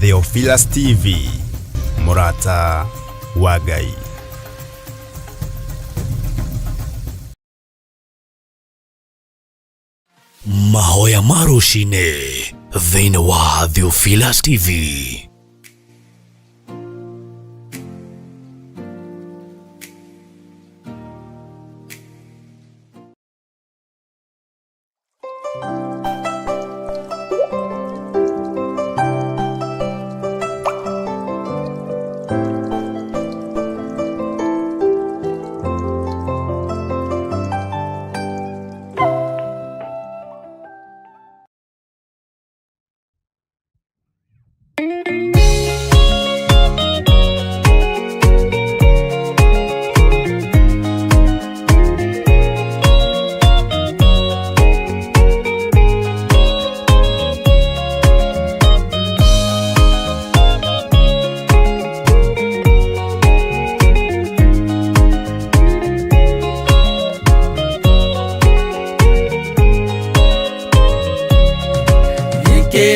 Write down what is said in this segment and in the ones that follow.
Theophilus TV, mũrata wa Ngai. Mahoya ma rũcinĩ thĩinĩ wa Theophilus TV.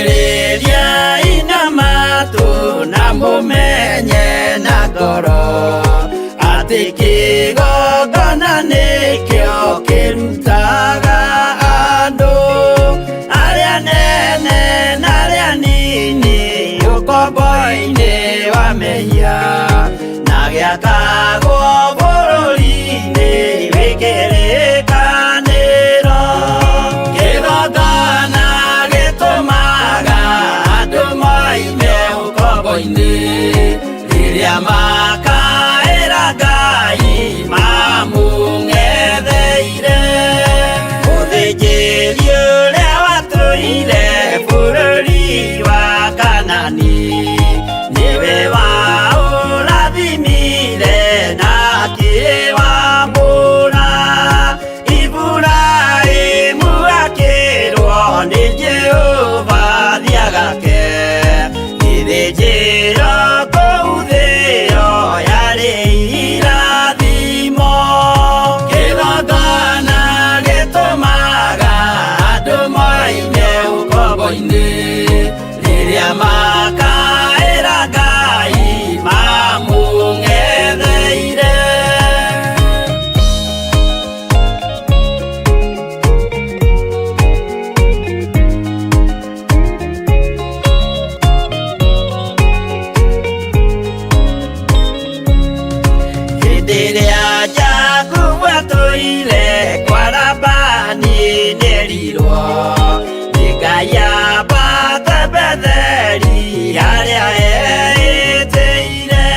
Thikĩrĩriai na matũ na mũmenye na ngoro atĩ kĩgongona nĩkĩo kĩrutaga andũ arĩa nene na arĩa nini ũkombo-inĩ wa mehia na gĩakagwo bũrũri-inĩ wĩ kĩrĩkanĩro. Kĩgongona gĩtũmaga andũ moime ũkombo-inĩ rĩrĩa makaĩra Ngai mamũng'etheire. Mũthĩnjĩri ũrĩa watũire bũrũri wa Kanani nĩwe waũrathimire na akĩwamũra. Iburahĩmu akĩrwo nĩ Jehova thiagake gĩthĩnjĩro kũu thĩo yarĩ irathimo. Kĩgongona gĩtũmaga andũ moime ũkombo-inĩ rĩrĩa makaĩra Ngai mamũng'etheire. Hĩndĩ ĩrĩa Jakubu atũire kwa Labani nĩerirwo nĩ Ngai ambate Betheli harĩa eĩtĩire,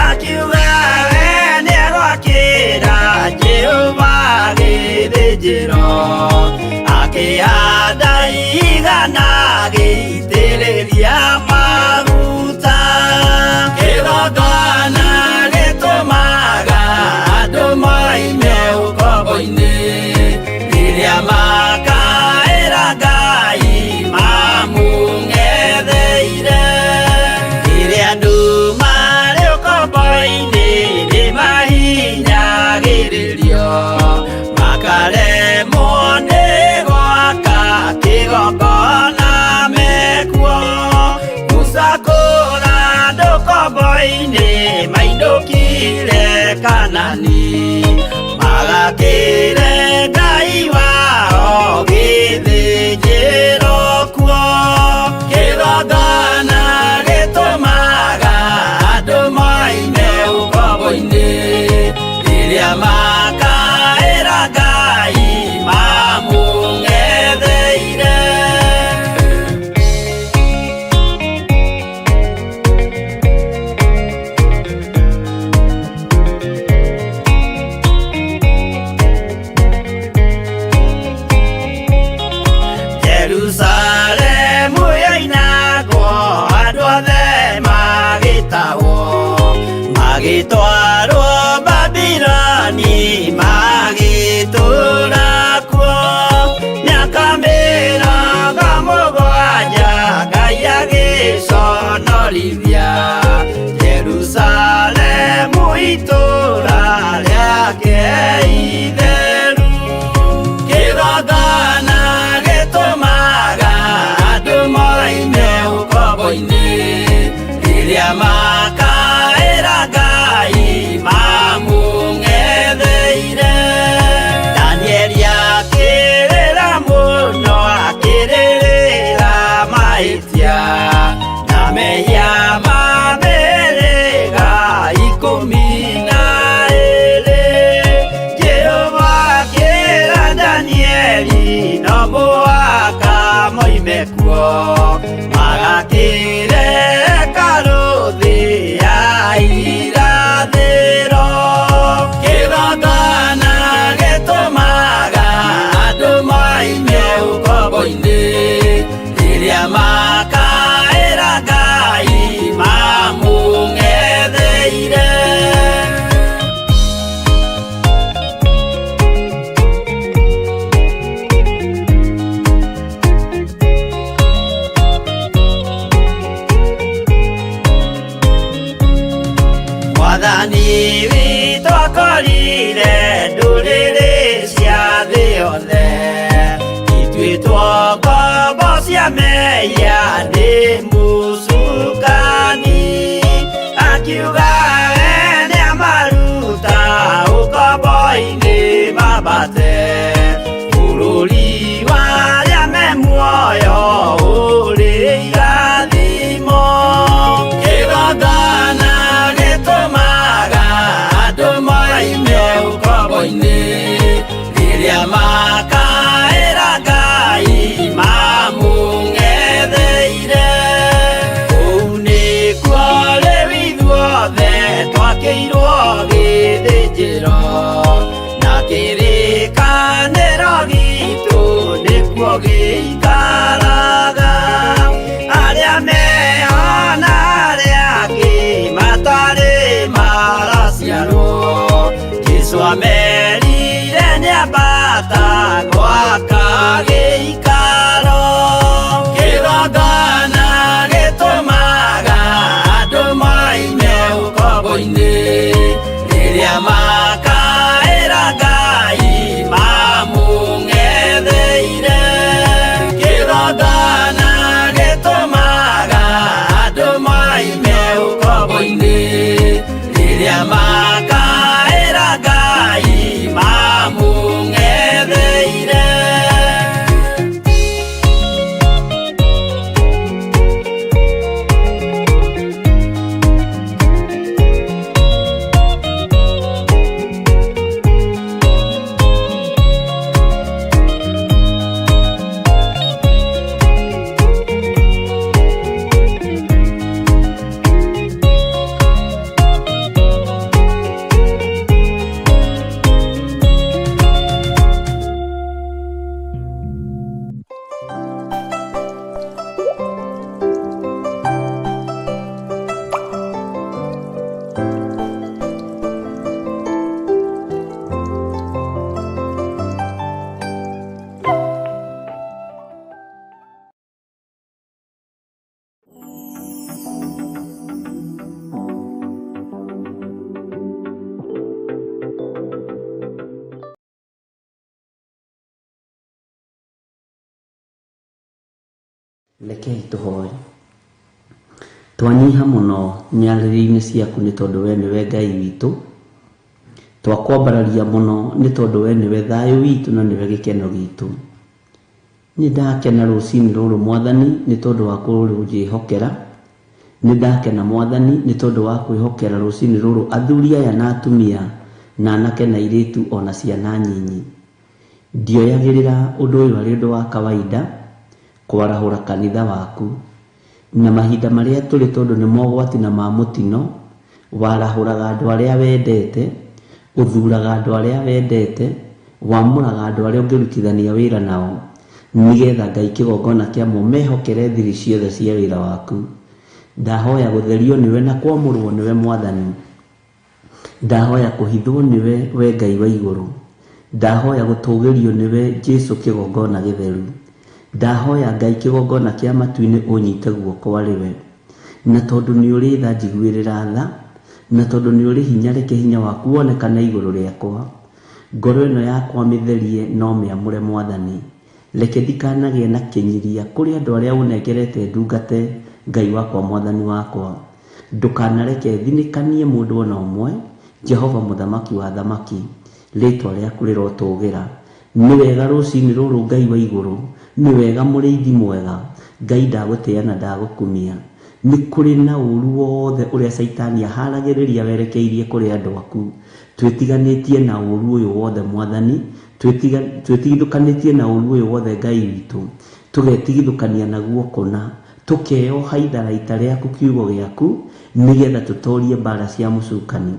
akiuga we nĩegwakĩra Jehova gĩthĩnjĩro, akĩhanda igana agĩitĩrĩria maguta. Kĩgongona gĩtũmaga andũ moime ũkombo-inĩ rĩrĩa makaĩra Ngai mamũng'etheire. Rĩrĩa andũ marĩ ũkombo-inĩ nĩmahinyagĩrĩrio makaremwo nĩ gwaka kĩgongona mekuo. Musa kũra andũ ũkombo-inĩ mainũkire Kanani magakĩre Ngai wao gĩthĩnjĩro kuo. Kĩgongona gĩtũmaga andũ moime ũkombo-inĩ rĩrĩa makaĩra Ngai mamũng'etheire. moime kuo magakĩre karũthĩ ya irathĩro kĩgongona gĩtũmaga andũ moime ũkombo-inĩ rĩrĩa makaĩra Ngai mamũng'etheire. Mwathani witũ akorire ndũrĩrĩ cia thĩ yothe ituĩtwo ngombo cia mehia nĩ mũcukani akiuga we nĩamaruta ũkombo-inĩ mambate bũrũri wa arĩa me muoyo ũrĩ irathimo kĩgongona gĩtũmaga andũ moime ũkombo-inĩ rĩrĩa makaĩra Ngai mamũng'etheire kũu nĩkuo rĩu ithuothe twakĩirwo gĩthĩnjĩro na kĩrĩkanĩro gitũ nĩkuo gĩikaraga arĩa meho na arĩa angĩ matarĩ maraciarwo Jesũ amerire nĩambata gwaka gĩikaro kĩgongona gĩtũmaga andũ moime ũkombo-inĩ rĩrĩa makaĩra Ngai mamũng'etheire kĩgongona gĩtũmaga andũ moime ũkombo-inĩ rĩrĩa makaĩra Ngai mamũng'etheire. Rekei tũhoe. Twanyiha mũno nyarĩrĩ-inĩ ciaku nĩ tondũ we nĩwe Ngai witũ. Twakwambararia mũno nĩ tondũ we nĩwe thayũ witũ na nĩwe gĩkeno gitũ. Nĩ ndakena rũcinĩ rũrũ Mwathani nĩ tondũ wa kũnjĩhokera. Nĩ ndakena Mwathani nĩ tondũ wa kwĩhokera rũcinĩ rũrũ athuri aya na atumia na anake na airĩtu ona ciana nyinyi. Ndioyagĩrĩra ũndũ ũyũ arĩ ũndũ wa kawaida kwarahũra kanitha waku na mahinda marĩa tũrĩ tondũ nĩ mogwati na ma mũtino warahũraga andũ arĩa wendete, ũthuraga andũ arĩa wendete, wamũraga andũ arĩa ũngĩrutithania wĩra nao nĩgetha Ngai kĩgongona kĩamo mehokere thiri ciothe cia wĩra waku. Ndahoya gũtherio nĩwe na kwamũrwo nĩwe Mwathani. Ndahoya kũhithwo nĩwe we Ngai wa igũrũ. Ndahoya gũtũgĩrio nĩwe Jesũ kĩgongona gĩtheru. Ndahoya Ngai kĩgongona kĩa matu-inĩ ũnyite guoko arĩ we. Na tondũ nĩ ũrĩ tha njiguĩrĩra tha, na tondũ nĩ ũrĩ hinya reke hinya waku wonekane igũrũ rĩakwa. Ngoro ĩno yakwa mĩtherie no mĩamũre Mwathani. Reke ndikanagĩe na kĩnyiria kũrĩ andũ arĩa ũnengerete ndungate Ngai wakwa Mwathani wakwa. Ndũkanareke thinĩkanie mũndũ ona ũmwe, Jehova mũthamaki wa thamaki, rĩtwa rĩaku rĩrotũgĩra. Nĩ wega rũcinĩ rũrũ Ngai wa igũrũ, nĩ wega mũrĩithi mwega, Ngai ndagũtĩa na ndagũkumia. Nĩ kũrĩ na ũru wothe ũrĩa Caitani aharagĩrĩria werekeirie kũrĩ andũ aku. Twĩtiganĩtie na ũru ũyũ wothe Mwathani, twĩtigithũkanĩtie na ũru ũyũ wothe Ngai witũ. Tũgetigithũkania naguo kũna, tũkeoha itharaita rĩaku kiugo gĩaku, nĩgetha tũtorie mbara cia mũcukani.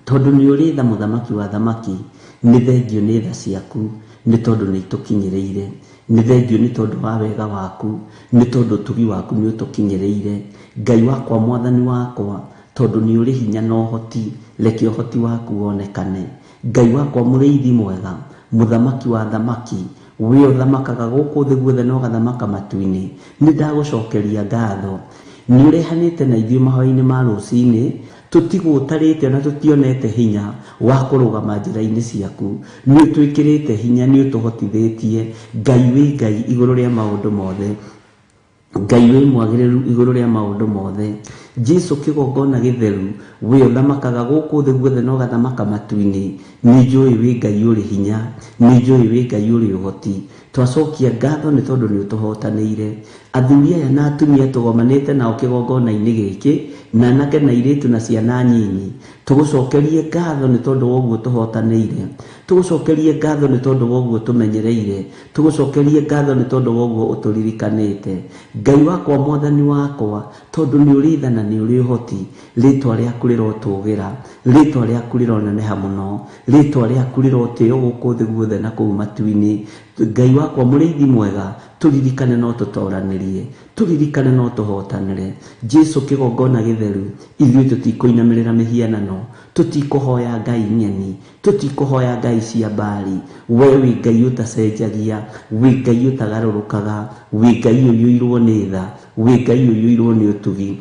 Tondũ nĩ ũrĩ tha mũthamaki wa thamaki, nĩ thengio nĩ tha ciaku, nĩ tondũ nĩ itũkinyĩrĩire. Nĩ thengio nĩ tondũ wa wega waku, nĩ tondũ ũtugi waku nĩ ũtũkinyĩrĩire. Ngai wakwa, mwathani wakwa, tondũ nĩ ũrĩ hinya na ũhoti, reke ũhoti waku wonekane. Ngai wakwa mũrĩithi mwega, mũthamaki wa thamaki, we ũthamakaga gũkũ thĩ guothe na ũgathamaka matu-inĩ, nĩ ndagũcokeria ngatho. Nĩ ũrehanĩte na ithuĩ mahoya-inĩ ma rũcinĩ, tũtigũtarĩte na tũtionete hinya wa kũrũgama njĩra-inĩ ciaku. Nĩ ũtwĩkĩrĩte hinya, nĩ ũtũhotithĩtie. Ngai wĩ Ngai igũrũ rĩa maũndũ mothe. Ngai wĩ mwagĩrĩru igũrũ rĩa maũndũ mothe. Jesu kĩgongona gĩtheru, we ũthamakaga gũkũ thĩ guothe na ũgathamaka matu-inĩ, nĩ njũĩ wĩ Ngai ũrĩ hinya, nĩ njũĩ wĩ Ngai ũrĩ ũhoti. Twacokia ngatho nĩ tondũ nĩ ũtũhotanĩire. Athuri aya na atumia tũgomanĩte nao kĩgongona-inĩ gĩkĩ, na anake na airĩtu na ciana nyinyi, tũgũcokerie ngatho nĩ tondũ wa ũguo tũhotanĩire. Tũgũcokerie ngatho nĩ tondũ wa ũguo tũmenyereire. Tũgũcokerie ngatho nĩ tondũ wa ũguo ũtũririkanĩte. Ngai wakwa, mwathani wakwa, tondũ nĩ ũrĩ tha na nĩ ũrĩ ũhoti, rĩtwa rĩaku rĩrotũgĩra, rĩtwa rĩaku rĩroneneha mũno, rĩtwa rĩaku rĩrotĩo gũkũ thĩ guothe na kũu matu-inĩ. Ngai wakwa mũrĩithi mwega, tũririkane no tũtoranĩrie, tũririkane no tũhotanĩre. Jesu kĩgongona gĩtheru, ithuĩ tũtikũinamĩrĩra mĩhianano, tũtikũhoya ngai ng'eni, tũtikũhoya ngai cia mbari. We wĩ Ngai ũtacenjagia, wĩ Ngai ũtagarũrũkaga, wĩ Ngai ũiyũirwo nĩ tha, wĩ Ngai ũiyũirwo nĩ ũtugi.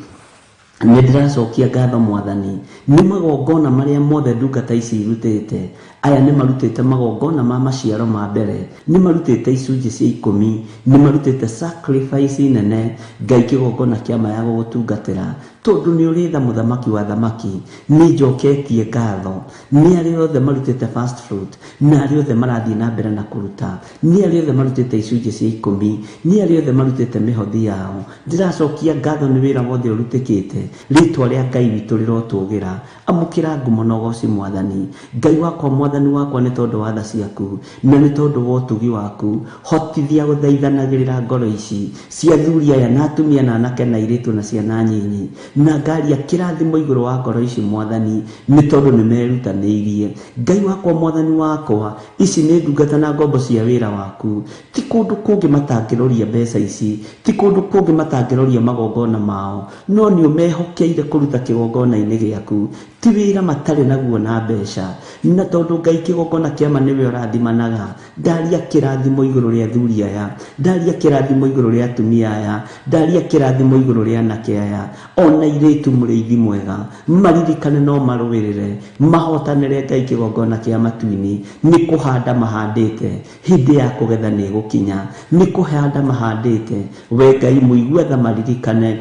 Nĩ ndĩracokia ngatho mwathani nĩ magongona marĩa mothe ndungata ici irutĩte. Aya nĩ marutĩte magongona ma maciaro ma mbere, nĩ marutĩte icunjĩ cia 10, nĩ marutĩte sacrifice nene. Ngai kĩgongona kĩa ma ya gũgũtungatĩra, tondũ nĩ ũrĩ tha mũthamaki wa thamaki, nĩ njoketie ngatho. Nĩ arĩa othe marutĩte first fruit, na arĩa othe marathiĩ na mbere na kũruta, nĩ arĩa othe marutĩte icunjĩ cia 10, nĩ arĩa othe marutĩte mĩhothi yao. Ndĩracokia ngatho nĩ wĩra wothe ũrutĩkĩte. Rĩtwa rĩa Ngai witũ rĩrotũgĩra. Amũkĩra ngumo na ũgoci mwathani. Ngai wakwa, mwathani wakwa, nĩ tondũ wa tha ciaku na nĩ tondũ wa ũtugi waku, hotithia gũthaithanagĩrĩra ngoro ici cia athuri aya na atumia na anake na airĩtu na ciana nyinyi, na ngaria kĩrathimo igũrũ wa ngoro ici mwathani, nĩ tondũ nĩ merutanĩirie. Ngai wakwa, mwathani wakwa, ici nĩ ndungata na ngombo cia wĩra waku. Ti kũndũ kũngĩ matangĩroria mbeca ici, ti kũndũ kũngĩ matangĩroria magongona mao, no nĩ ũmehokeire kũruta kĩgongona-inĩ gĩaku. Ti wĩra matarĩ naguo na mbeca, na tondũ Ngai kĩgongona kĩa ma nĩwe ũrathimanaga, ndaria kĩrathimo igũrũ rĩa athuri aya, ndaria kĩrathimo igũrũ rĩa atumia aya, ndaria kĩrathimo igũrũ rĩa anake aya, ona airĩtu mũrĩithi mwega, maririkane no marũĩrĩre, mahotanĩre Ngai kĩgongona kĩa matu-inĩ. Nĩ kũhanda mahandĩte, hĩndĩ ya kũgetha nĩ ĩgũkinya. Nĩ kũhanda mahandĩte, we Ngai mũigua tha maririkane,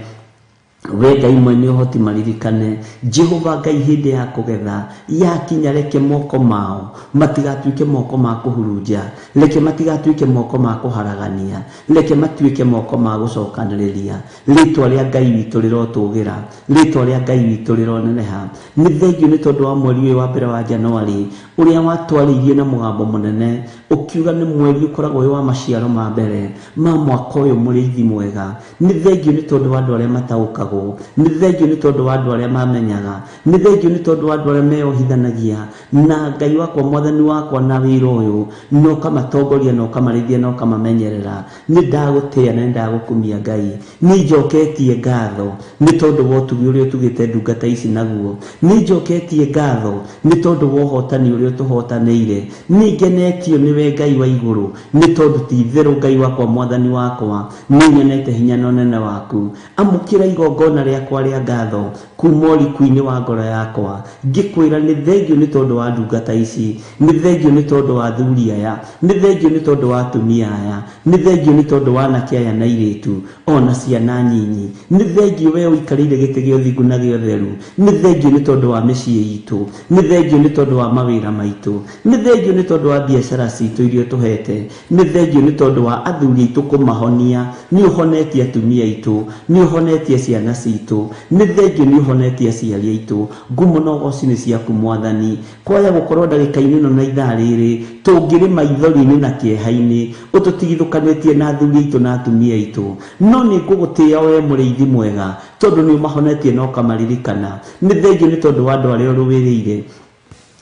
we Ngai mwene ũhoti maririkane. Jehova Ngai, hĩndĩ ya kũgetha yakinya, reke moko mao matigatuĩke moko ma kũhurunja, reke matigatuĩke moko ma kũharagania, reke matuĩke moko ma gũcokanĩrĩria. Rĩtwa rĩa Ngai witũ rĩrotũgĩra, rĩtwa rĩa Ngai witũ rĩroneneha. Nĩ thengio nĩ tondũ wa mweri ũyũ wa mbere wa Januari, ũrĩa watwarĩirie na mũgambo mũnene ũkiuga nĩ mweri ũkoragwo wĩ wa maciaro ma mbere ma mwaka ũyũ mũrĩithi mwega. Nĩ thengio nĩ tondũ wa andũ arĩa mataũkagwo, nĩ thengio nĩ tondũ wa andũ arĩa mamenyaga, nĩ thengio nĩ tondũ wa andũ arĩa meyohithanagia na Ngai wakwa, mwathani wakwa, na wĩra ũyũ, na ũkamatongoria na ũkamarĩithia na ũkamamenyerera. Nĩ ndagũtĩĩa na nĩ ndagũkumia Ngai. Nĩ njoketie ngatho nĩ tondũ wa ũtugi ũrĩa ũtugĩte ndungata ici naguo. Nĩ njoketie ngatho nĩ tondũ wa ũhotani ũrĩa ũtũhotanĩire. Nĩ ngenetio nĩwe Ngai wa igũrũ, nĩ tondũ ti itherũ Ngai wakwa, mwathani wakwa, nĩ nyonete hinya na ũnene waku. Amũkĩra igongona rĩakwa rĩa ngatho kuma ũriku-inĩ wa ngoro yakwa, ngĩkwĩra nĩ thengio nĩ tondũ wa ndungata ici, nĩ thengio nĩ tondũ wa athuri aya, nĩ thengio nĩ tondũ wa atumia aya, nĩ thengio nĩ tondũ wa anake aya na airĩtu ona ciana nyinyi. Nĩ thengio we ũikarĩire gĩtĩ gĩa ũthingu na gĩa ũtheru. Nĩ thengio nĩ tondũ wa mĩciĩ itũ, nĩ thengio nĩ tondũ wa mawĩra maitũ, nĩ thengio nĩ tondũ wa biacara citũ. citũ iria ũtũhete. Nĩ thengiũ nĩ tondũ wa athuri aitũ kũmahonia, nĩ ũhonetie atumia aitũ, nĩ ũhonetie ciana citũ, nĩ thengiũ nĩ ũhonetie aciari aitũ. Ngumo na ũgoci nĩ ciaku Mwathani. Kwaya gũkorwo ndagĩka-inĩ ĩno na ithaa rĩrĩ tũngĩrĩ maithori-inĩ na kĩeha-inĩ, ũtũtigithũkanĩtie na athuri aitũ na atumia aitũ, no nĩ ngũgũtĩĩa we mũrĩithi mwega, tondũ nĩ ũmahonetie na ũkamaririkana. Nĩ thengiũ nĩ tondũ wa andũ arĩa ũrũĩrĩire,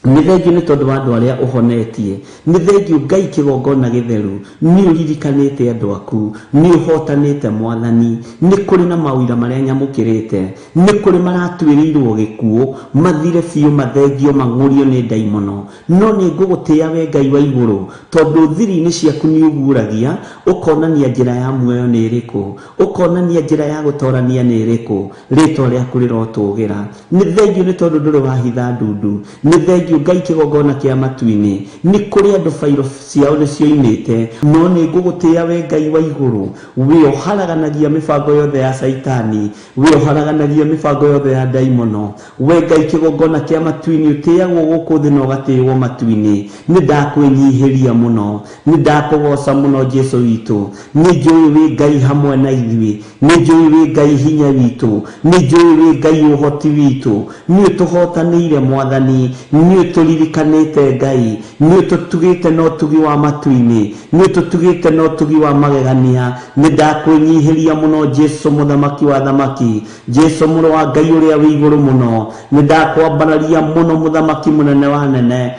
nĩ thengiũ nĩ tondũ wa andũ arĩa ũhonetie, nĩ thengiũ Ngai kĩgongona gĩtheru, nĩ ũririkanĩte andũ aku, nĩ ũhotanĩte Mwathani. Nĩ kũrĩ na mawĩra marĩa nyamũkĩrĩte, nĩ kũrĩ maratuĩrĩirwo gĩkuũ, mathire biũ, mathengio, mang'ũrio nĩ ndaimono, no nĩ ngũgũtĩĩa we Ngai wa igũrũ, tondũ thiri-inĩ ciaku nĩ ũguũragia, ũkonania njĩra ya muoyo nĩ ĩrĩkũ, ũkonania njĩra ya gũtorania nĩ ĩrĩkũ. Rĩtwa rĩaku rĩrotũgĩra. Nĩ thengiũ nĩ tondũ ndũrĩ wahitha ndundu. Nĩ thengiũ Ngai kĩgongona kĩa matu-inĩ, nĩ kũrĩ andũ bairo ciao nĩ cioimĩte, no nĩ ngũgũtĩĩa we Ngai wa igũrũ, wĩ ũharaganagia mĩbango yothe ya Caitani, wĩ ũharaganagia mĩbango yothe ya ndaimono. We Ngai kĩgongona kĩa matu-inĩ, ũtĩagwo gũkũ thĩ na ũgatĩĩwo matu-inĩ. Nĩ ndakwĩnyihĩria mũno, nĩ ndakũgoca mũno Jesu witũ. Nĩ njũĩ wĩ Ngai hamwe na ithuĩ, nĩ njũĩ wĩ Ngai hinya witũ, nĩ njũĩ wĩ Ngai ũhoti witũ. Nĩ ũtũhotanĩire Mwathani, nĩ ũtũririkanĩte Ngai, nĩ ũtũtugĩte na ũtugi wa matu-inĩ, nĩ ũtũtugĩte na ũtugi wa magegania. Nĩ ndakwĩnyihĩria mũno Jesu mũthamaki wa thamaki, Jesu mũrũ wa Ngai ũrĩa wĩ igũrũ mũno. Nĩ ndakwambararia mũno mũthamaki mũnene wa nene,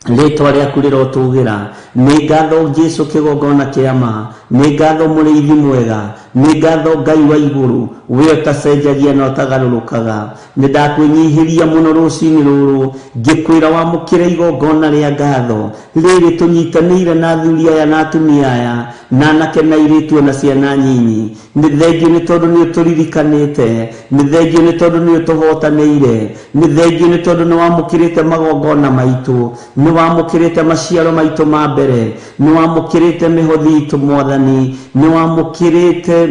rĩtwa rĩaku rĩrotũgĩra. Nĩ ngatho Jesu kĩgongona kĩa ma, nĩ ngatho mũrĩithi mwega, nĩ ngatho Ngai wa igũrũ, we ũtacenjagia na ũtagarũrũkaga. Nĩ ndakwĩnyihĩria mũno rũcinĩ rũrũ, ngĩkwĩra wamũkĩre igongona rĩa ngatho rĩrĩ tũnyitanĩire na athuri aya na atumia aya, na anake na airĩtu na ciana nyinyi. Nĩ thengiũ nĩ tondũ nĩ ũtũririkanĩte, nĩ thengiũ nĩ tondũ nĩ ũtũhotanĩire, nĩ thengiũ nĩ tondũ nĩ wamũkĩrĩte magongona maitũ, nĩ wamũkĩrĩte maciaro maitũ ma mbere, nĩ wamũkĩrĩte mĩhothi itũ Mwathani, nĩ wamũkĩrĩte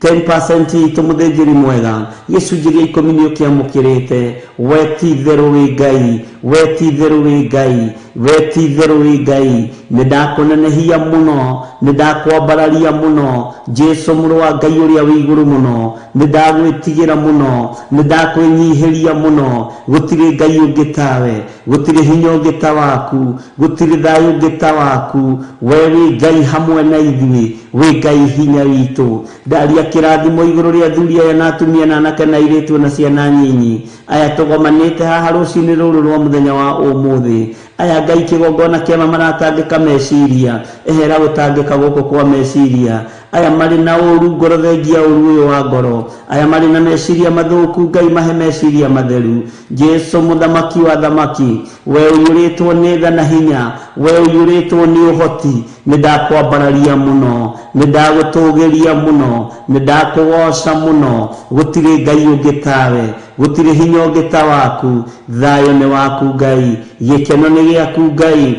10% itũ mũthĩnjĩri mwega, gĩcunjĩ gĩa ikũmi nĩ ũkĩamũkĩrĩte. We ti itherũ wĩ Ngai, we ti itherũ wĩ Ngai, we ti itherũ wĩ Ngai. Nĩ ndakũnenehia mũno, nĩ ndakwambararia mũno Jesu mũrũ wa Ngai ũrĩa wĩ igũrũ mũno. Nĩ ndagwĩtigĩra mũno, nĩ ndakwĩnyihĩria mũno. Gũtirĩ Ngai ũngĩ tawe, gũtirĩ hinya ũngĩ ta waku, gũtirĩ thayũ ũngĩ ta waku. We wĩ Ngai hamwe na ithuĩ, wĩ Ngai hinya witũ. Ndaria kĩrathimo igũrũ rĩa athuri aya na atumia na anake na airĩtu na ciana nyinyi aya tũgomanĩte haha rũcinĩ rũrũ rwa mũthenya wa ũmũthĩ. Aya Ngai kĩgongona kĩama maratangĩka meciria, ehera gũtangĩka gũkũ kwa meciria. Aya marĩ na ũru ngoro, thengia ũru ũyũ wa ngoro. Aya marĩ na meciria mathũku, Ngai mahe meciria matheru. Jesu mũthamaki wa thamaki, we ũiyũrĩtwo nĩ tha na hinya, we ũiyũrĩtwo nĩ ũhoti, nĩ ndakwambararia mũno, nĩ ndagũtũgĩria mũno, nĩ ndakũgoca mũno. Gũtirĩ Ngai ũngĩ tawe, gũtirĩ hinya ũngĩ ta waku. Thayũ nĩ waku Ngai, gĩkeno nĩ gĩaku Ngai,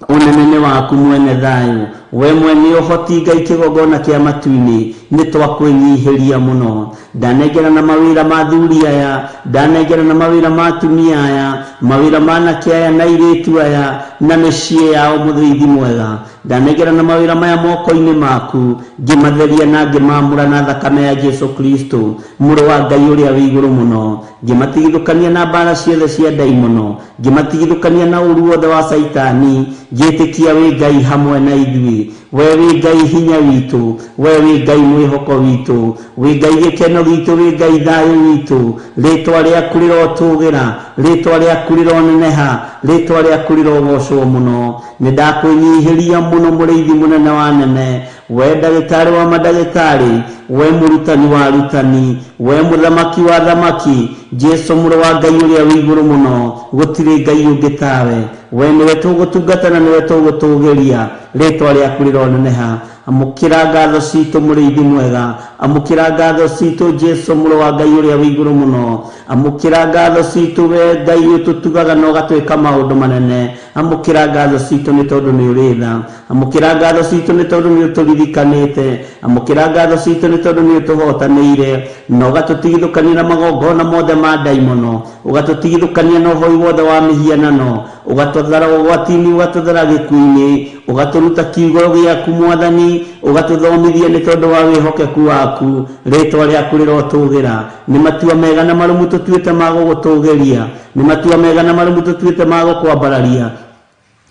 ũnene nĩ waku mwene thayũ. We mwene ũhoti Ngai kĩgongona kĩa matu-inĩ, nĩ twakwĩnyihĩria mũno. Ndanengera na mawĩra ma athuri aya, ndanengera na mawĩra ma atumia aya, mawĩra ma anake aya na airĩtu aya, na mĩciĩ yao mũthĩithi mwega. Ndanengera na mawĩra maya moko-inĩ maku, ngĩmatheria na ngĩmaamũra na thakame ya Jesu Kristo mũrũ wa Ngai ũrĩa wĩ igũrũ mũno. Ngĩmatigithũkania na mbara ciothe cia ndaimono, ngĩmatigithũkania na ũru wothe wa Caitani, ngĩtĩkia wĩ Ngai hamwe na ithuĩ. We wĩ Ngai hinya witũ, we wĩ Ngai mwĩhoko witũ, wĩ Ngai gĩkeno gitũ, wĩ Ngai thayũ witũ. Rĩtwa rĩaku rĩrotũgĩra, rĩtwa rĩaku rĩroneneha, rĩtwa rĩaku rĩrogocwo mũno. Nĩ ndakwĩnyihĩria mũno mũrĩithi mũnene wa nene, we ndagĩtarĩ wa mandagĩtarĩ, we mũrutani wa arutani, we mũthamaki wa thamaki, Jesu mũrũ wa Ngai ũrĩa wĩ igũrũ mũno. Gũtirĩ Ngai ũngĩ tawe, we nĩwe tũgũtungata na nĩwe tũgũtũgĩria. Rĩtwa rĩaku rĩroneneha. Amũkĩra ngatho citũ mũrĩithi mwega, amũkĩra ngatho citũ Jesu mũrũ wa Ngai ũrĩa wĩ igũrũ mũno. Amũkĩra ngatho citũ we Ngai ũtũtugaga na ũgatwĩka maũndũ manene. Amũkĩra ngatho citũ nĩ tondũ nĩ ũrĩ tha. Amũkĩra ngatho citũ nĩ tondũ nĩ ũtũririkanĩte. Amũkĩra ngatho citũ nĩ tondũ nĩ ũtũhotanĩire na ũgatũtigithũkania na magongona mothe ma ndaimono, ũgatũtigithũkania na ũhoi wothe wa mĩhianano, ũgatũthara ũgwati-inĩ, ũgatũthara gĩkuũ-inĩ, ũgatũruta kiugo gĩaku Mwathani, ũgatũthomithia nĩ tondũ wa wĩhokeku waku. Rĩtwa rĩaku rĩrotũgĩra. Nĩ matua mega na marũmu tũtuĩte ma gũgũtũgĩria, nĩ matua mega na marũmu tũtuĩte ma gũkwambararia,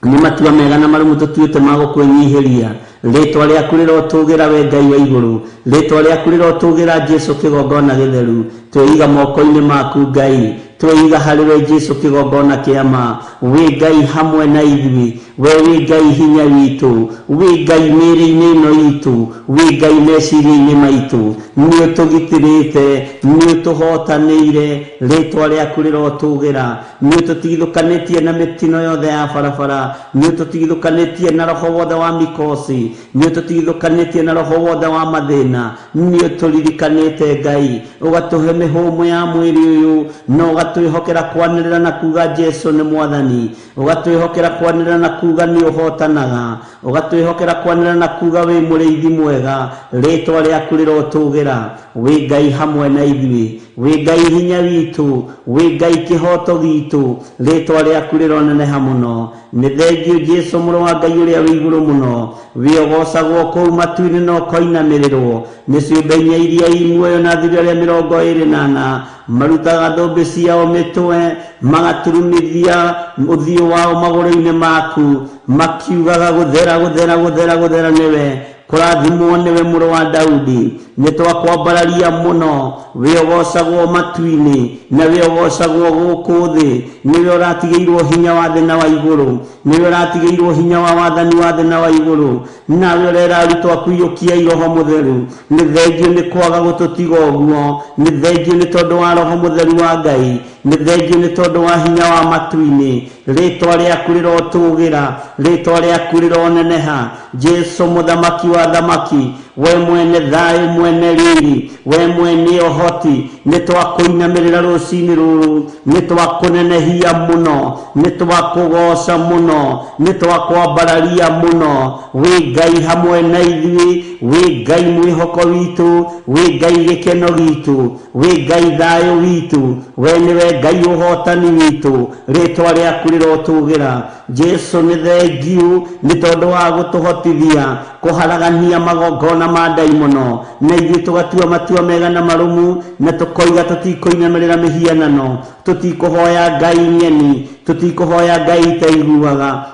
nĩ matua mega na marũmu tũtuĩte ma gũkwĩnyihĩria. Rĩtwa rĩaku rĩrotũgĩra we Ngai wa igũrũ. Rĩtwa rĩaku rĩrotũgĩra Jesũ kĩgongona gĩtheru. Twĩiga moko-inĩ maku Ngai, twĩiga harĩ we Jesũ kĩgongona kĩa ma. Wĩ Ngai hamwe na ithuĩ, we wĩ Ngai hinya witũ, wĩ Ngai mĩĩrĩ-inĩ ĩno itũ, wĩ Ngai meciria-inĩ maitũ. Nĩ ũtũgitĩrĩte, nĩ ũtũhotanĩire. Rĩtwa rĩaku rĩrotũgĩra. Nĩ ũtũtigithũkanĩtie na mĩtino yothe ya barabara, nĩ ũtũtigithũkanĩtie na roho wothe wa mikosi, nĩ ũtũtigithũkanĩtie na roho wothe wa mathĩna. Nĩ ũtũririkanĩte Ngai, ũgatũhe mĩhũmũ ya mwĩrĩ ũyũ, na ũgatwĩhokera kwanĩrĩra na kuga Jesũ nĩ Mwathani, ũgatwĩhokera kwanĩrĩra na kuga nĩ ũhotanaga, ũgatwĩhokera kwanĩrĩra na kuga wĩ mũrĩithi mwega. Rĩtwa rĩaku rĩrotũgĩra. Wĩ Ngai hamwe na ithuĩ, wĩ Ngai hinya witũ, wĩ Ngai kĩhoto gitũ. Rĩtwa rĩaku rĩroneneha mũno. Nĩ thengio Jesũ mũrũ wa Ngai ũrĩa wĩ igũrũ mũno, wĩogocagwo kũu matu-inĩ na ũkoinamĩrĩrwo nĩ ciũmbe inya iria i muoyo na athuri arĩa 24 marutaga thũmbĩ ciao mĩtwe, magaturumithia ũthiũ wao magũrũ-inĩ maku, makiugaga gũthera gũthera gũthera gũthera nĩwe, kũrathimwo nĩwe mũrũ wa Daudi. Nĩ twakwambararia mũno, wĩogocagwo matu-inĩ na wĩogocagwo gũkũ thĩ. Nĩwe ũratigĩirwo hinya wa thĩ na wa igũrũ, nĩwe ũratigĩirwo hinya wa wathani wa thĩ na wa igũrũ. Nawe ũrera arutwo aku iyũkiai Roho Mũtheru. Nĩ thengio nĩ kwaga gũtũtiga ũguo, nĩ thengio nĩ tondũ wa Roho Mũtheru wa Ngai, nĩ thengio nĩ tondũ wa hinya wa matu-inĩ. Rĩtwa rĩaku rĩrotũgĩra, rĩtwa rĩaku rĩroneneha. Jesũ mũthamaki wa thamaki, we mwene thayũ, mwene riri, we mwene ũhoti, nĩ twakũinamĩrĩra rũcinĩ rũrũ, nĩ twakũnenehia mũno, nĩ twakũgoca mũno, nĩ twakwambararia mũno. Wĩ Ngai hamwe na ithuĩ, wĩ Ngai mwĩhoko witũ, wĩ Ngai gĩkeno gitũ, wĩ Ngai thayũ witũ, we nĩwe Ngai ũhotani witũ. Rĩtwa rĩaku rĩrotũgĩra. Jesũ nĩ thengiũ nĩ tondũ wa gũtũhotithia kũharagania magongona ma ndaimono, na ithuĩ tũgatua matua mega na marũmu, na tũkoiga tũtikũinamĩrĩra mĩhianano, tũtikũhoya Ngai ng'eni, tũtikũhoya Ngai itaiguaga,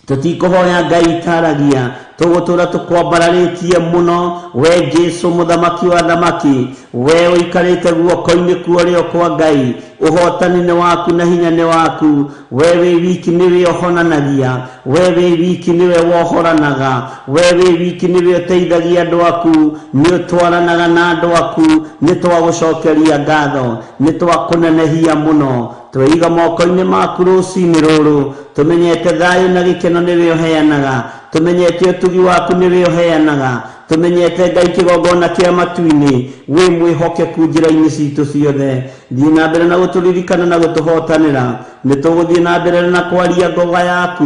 tũtikũhoya Ngai itaragia, tũgũtũra tũkwambararĩtie mũno. We Jesũ mũthamaki wa thamaki, we ũikarĩte guoko-inĩ kwa ũrĩo kwa Ngai, ũhotani nĩ waku na hinya nĩ waku. We wĩ wiki nĩwe ũhonanagia, we wĩ wiki nĩwe wohoranaga, we wĩ wiki nĩwe ũteithagia andũ aku, nĩ ũtwaranaga na andũ aku. Nĩ twagũcokeria ngatho, nĩ twakũnenehia mũno. Tweiga moko-inĩ maku rũcinĩ rũrũ, tũmenyete thayũ na gĩkeno nĩwe ũheanaga, tũmenyete ũtugi waku nĩwe ũheanaga, tũmenyete Ngai kĩgongona kĩa matu-inĩ, wĩ mwĩhokeku njĩra-inĩ citũ ciothe. Thiĩ na mbere na gũtũririkana na gũtũhotanĩra. Nĩ tũgũthiĩ na mbere na kwaria ngoga yaku,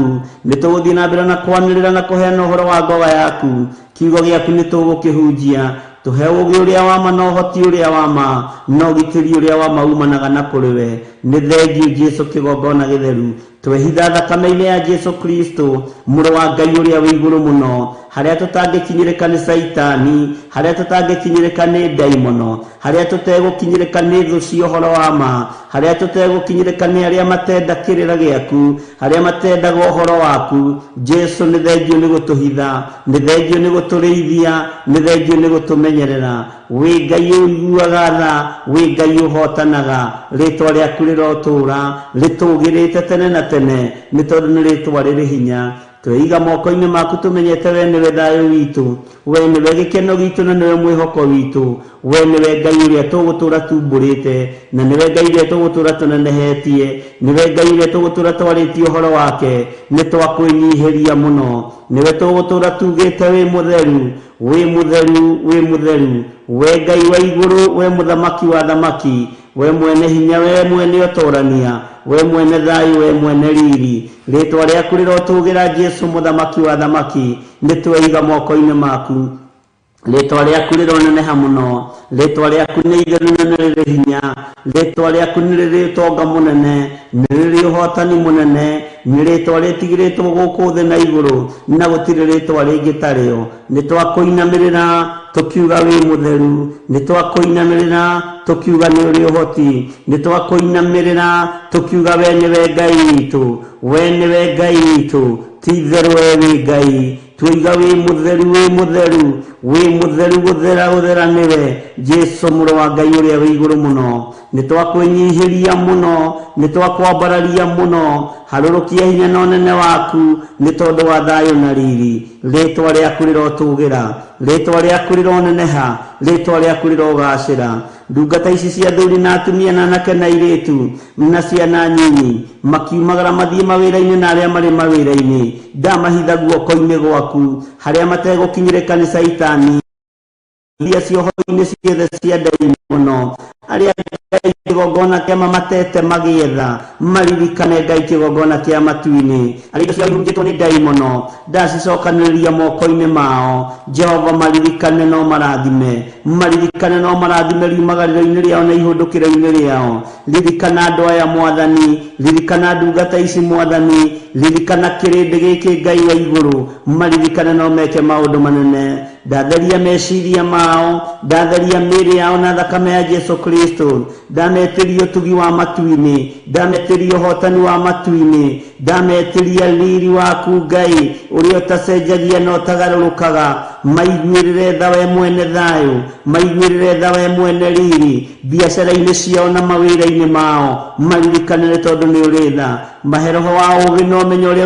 nĩ tũgũthiĩ na mbere na kwanĩrĩra na kũheana ũhoro wa ngoga yaku. Kiugo gĩaku nĩ tũgũkĩhunjia. Tũhe ũũgĩ ũrĩa wa ma na ũhoti ũrĩa wa ma na ũgitĩri ũrĩa wa ma umanaga na kũrĩ we. Nĩ thengio Jesũ kĩgongona gĩtheru. Twehitha thakame-inĩ ya Jesũ Kristo mũrũ wa Ngai ũrĩa wĩ igũrũ mũno, harĩa tũtangĩkinyĩrĩka nĩ Caitani, harĩa tũtangĩkinyĩrĩka nĩ ndaimono, harĩa tũtegũkinyĩrĩka nĩ thũ cia ũhoro wa ma, harĩa tũtegũkinyĩrĩka nĩ arĩa matenda kĩrĩra gĩaku, harĩa matendaga ũhoro waku. Jesũ nĩ thengio nĩ gũtũhitha, nĩ thengio nĩ gũtũrĩithia, nĩ thengio nĩ gũtũmenyerera. Wĩ Ngai ũiguaga tha, wĩ Ngai ũhotanaga. Rĩtwa rĩaku rĩrotũra rĩtũgĩrĩte tene na tene, nĩ tondũ nĩ rĩtwa rĩrĩ hinya. Tweiga moko-inĩ maku tũmenyete we nĩwe thayũ witũ, we nĩwe gĩkeno gitũ na nĩwe mwĩhoko witũ, we nĩwe Ngai ũrĩa tũgũtũra tumbũrĩte, na nĩwe Ngai ũrĩa tũgũtũra tũnenehetie, nĩwe Ngai ũrĩa tũgũtũra twarĩtie ũhoro wake. Nĩ twakwĩnyihĩria mũno, nĩwe tũgũtũra tugĩte wĩ mũtheru, wĩ mũtheru, wĩ mũtheru, we Ngai wa igũrũ, we mũthamaki wa thamaki, we mwene hinya, we mwene ũtorania, we mwene thayũ, we mwene riri. Rĩtwa rĩaku rĩrotũgĩra Jesu mũthamaki wa thamaki, nĩ tweiga moko-inĩ maku. Rĩtwa rĩaku rĩroneneha mũno, rĩtwa rĩaku nĩ itheru na nĩ rĩrĩ hinya, rĩtwa rĩaku nĩ rĩrĩ ũtonga mũnene, nĩ rĩrĩ ũhotani mũnene, nĩ rĩtwa rĩtigĩrĩtwo gũkũ thĩ na igũrũ, na gũtirĩ rĩtwa rĩngĩ tarĩo. Nĩ twakũinamĩrĩra tũkiuga wĩ mũtheru, nĩ twakũinamĩrĩra tũkiuga nĩ ũrĩ ũhoti, nĩ twakũinamĩrĩra tũkiuga we nĩwe Ngai witũ, we nĩwe Ngai witũ, ti itherũ we wĩ Ngai. Tuiga wĩ mũtheru, wĩ mũtheru, wĩ mũtheru, gũthera gũthera nĩwe Jesu mũrũ wa Ngai ũrĩa wĩ igũrũ mũno. Nĩ twakwĩnyihĩria mũno, nĩ twakwambararia mũno, harũrũkia hinya na ũnene waku nĩ tondũ wa thayũ na riri. Rĩtwa rĩaku rĩrotũgĩra, rĩtwa rĩaku rĩroneneha, rĩtwa rĩaku rĩrogacĩra. Ndungata ici cia athuri na atumia na anake na airĩtu na ciana nyinyi makiumagara mathiĩ mawĩra-inĩ na arĩa marĩ mawĩra-inĩ, ndamahitha guoko-inĩ gwaku harĩa mategũkinyĩrĩka nĩ caitani, iria cioho-inĩ ciothe cia ndaimono, arĩa Ngai kĩgongona kĩa mamatete magĩetha, maririkane Ngai kĩgongona kĩa matu-inĩ, arĩa indo ciao ihunjĩtwo nĩ ndaimono, ndacicokanĩrĩria moko-inĩ mao. Jehova maririkane no marathime, maririkane no marathime riumagarĩro-inĩ rĩao na ihũndũkĩro-inĩ rĩao. Ririkana andũ aya Mwathani, ririkana ndungata ici Mwathani, ririkana kĩrĩndĩ gĩkĩ Ngai wa igũrũ, maririkane no meke maũndũ manene. Ndatheria meciria mao, ndatheria mĩĩrĩ yao na thakame ya Jesu Kristo, ndametĩria ũtugi wa matu-inĩ, ndametĩria ũhotani wa matu-inĩ, ndametĩria riri waku Ngai ũrĩa ũtacenjagia na ũtagarũrũkaga. Maiguĩrĩre tha we mwene thayũ, maiguĩrĩre tha we mwene riri, biacara-inĩ ciao na mawĩra-inĩ mao, maririkane nĩ tondũ nĩ ũrĩ tha. Mahe roho wa ũũgĩ na ũmenyo ũrĩa